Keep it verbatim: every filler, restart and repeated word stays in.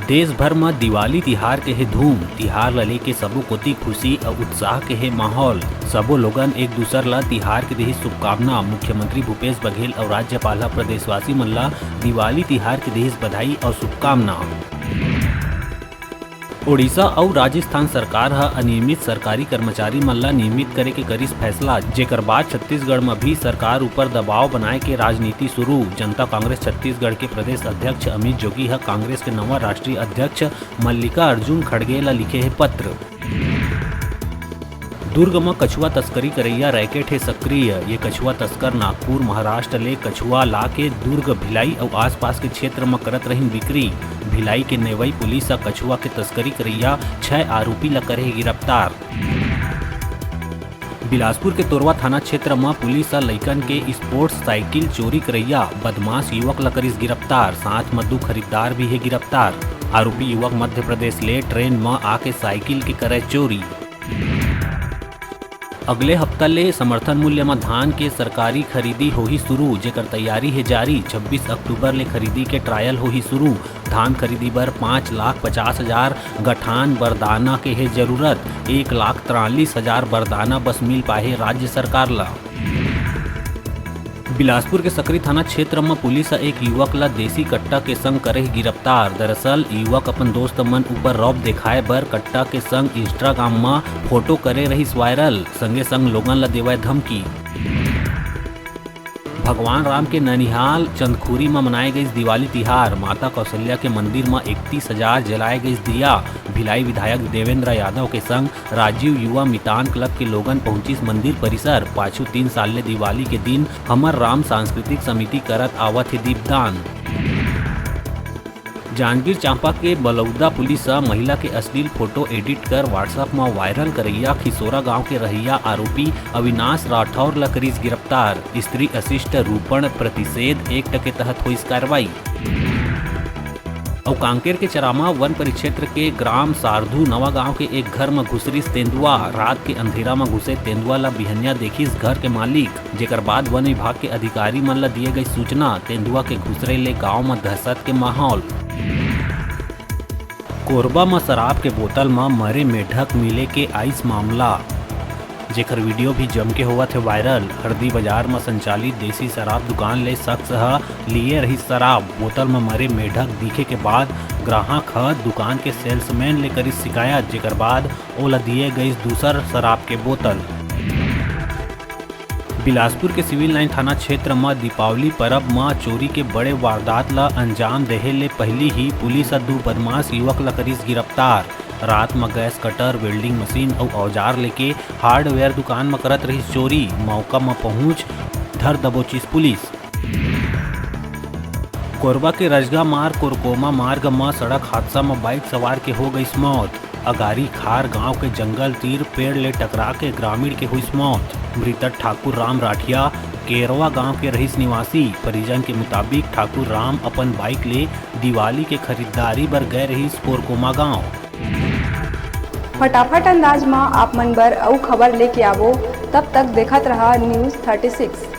देश भर म दिवाली तिहार के हे धूम। तिहार ल लेके सबो कोति खुशी अउ उत्साह के हे माहौल। सबो लोगन एक दूसर ल तिहार के देही शुभकामना। मुख्यमंत्री भूपेश बघेल अउ राज्यपाल ह प्रदेशवासी मन ल दिवाली तिहार के देहिस बधाई अउ शुभकामना। ओडिशा अउ राजस्थान सरकार ह अनियमित सरकारी कर्मचारी मन ल नियमित करे के करिस फैसला, जेकर बाद छत्तीसगढ़ म भी सरकार ऊपर दबाव बनाए के राजनीति शुरू। जनता कांग्रेस छत्तीसगढ़ के प्रदेश अध्यक्ष अमित जोगी ह कांग्रेस के नवा राष्ट्रीय अध्यक्ष मल्लिकार्जुन खड़गे ल लिखे हे पत्र। दुर्ग म कछुआ तस्करी करइया रैकेट हे सक्रिय। ये कछुआ तस्कर नागपुर, महाराष्ट्र ले कछुआ ला के दुर्ग, भिलाई अउ आसपास के क्षेत्र म करत रहिन बिक्री। भिलाई के नेवई पुलिस ह कछुआ के तस्करी करइया छह आरोपी ला करे हे गिरफ्तार। बिलासपुर के तोरवा थाना क्षेत्र म पुलिस ह लइकन के स्पोर्ट्स साइकिल चोरी करइया बदमाश युवक ला करिस गिरफ्तार। साथ म दू खरीददार भी हे गिरफ्तार। आरोपी युवक मध्य प्रदेश ले ट्रेन म आके साइकिल के करे चोरी। अगले हफ्ता ले समर्थन मूल्य म धान के सरकारी खरीदी होही शुरू, जेकर तैयारी हे जारी। छब्बीस अक्टूबर ले खरीदी के ट्रायल होही शुरू। धान खरीदी बर पाँच लाख पचास हजार गठान बरदाना के हे जरूरत। एक लाख तिरालीस हजार बरदाना बस मिल पाए हे राज्य सरकार ल। बिलासपुर के सकरी थाना क्षेत्र म पुलिस ह एक युवक ल देसी कट्टा के संग करे हे गिरफ्तार। दरअसल, युवक अपन दोस्त मन ऊपर रौब देखाए बर कट्टा के संग Instagram म फोटो करे रहिस वायरल, संगे संग लोगन ल देवय धमकी। भगवान राम के ननिहाल चंदखुरी म मनाए गइस दिवाली तिहार। माता कौशल्या के मंदिर म इकतीस हजार जलाए गइस दिया। भिलाई विधायक देवेंद्र यादव के संग राजीव युवा मितान क्लब के लोगन पहुंचिस मंदिर परिसर। पाछू तीन साल ले दिवाली के दिन हमर राम सांस्कृतिक समिति करत आवत हे दीपदान। जांजगीर चांपा के बलौदा पुलिस ह महिला के अश्लील फोटो एडिट कर WhatsApp म वायरल करइया खिसोरा गांव के रहइया आरोपी अविनाश राठौर ल करिस गिरफ्तार। स्त्री अशिष्ट रूपण प्रतिषेध एक्ट के तहत होइस कार्रवाई। अउ कांकेर के चरामा वन परिक्षेत्र के ग्राम सारधु नवा गांव के एक घर म घुसरिस तेंदुआ। रात के अंधेरा म घुसे तेंदुआ ल बिहनिया देखिस घर के मालिक, जेकर बाद वन विभाग के अधिकारी मन ल दिए गई सूचना। तेंदुआ के घुसरे ले गांव म दहशत के माहौल। कोरबा म शराब के बोतल म मरे मेढक मिले के आइस मामला, जेकर वीडियो भी जम के होवत हे वायरल। हरदी बाजार म संचालित देसी शराब दुकान ले शख्स ह लिए रहिस शराब। बोतल म मरे मेढक दिखे के बाद ग्राहक ह दुकान के सेल्समैन ले करिस शिकायत, जेकर बाद ओला दिए गइस दूसर शराब के बोतल। बिलासपुर के सिविल लाइन थाना क्षेत्र म दीपावली परब म चोरी के बड़े वारदात ल अंजाम देहे ले पहिली ही पुलिस ह दू बदमाश युवक ल करिस गिरफ्तार। रात म गैस कटर, वेल्डिंग मशीन अउ औजार लेके हार्डवेयर दुकान म करत रहिस चोरी। मौका म पहुंच धर दबोचिस पुलिस। कोरबा के रजगा मार कोरकोमा मार्ग म सड़क हादसा म बाइक सवार के हो गइस मौत। अगारी खार गांव के जंगल तीर पेड़ ले टकरा के ग्रामीण के होइस मौत। मृतक ठाकुर राम राठिया केरवा गांव के रहिस निवासी। परिजन के मुताबिक, ठाकुर राम अपन बाइक ले दिवाली के खरीदारी बर गए रहिस कोरकोमा गांव। फटाफट अंदाज म आप मन बर अउ खबर लेके आवो, तब तक देखत रहा News thirty six।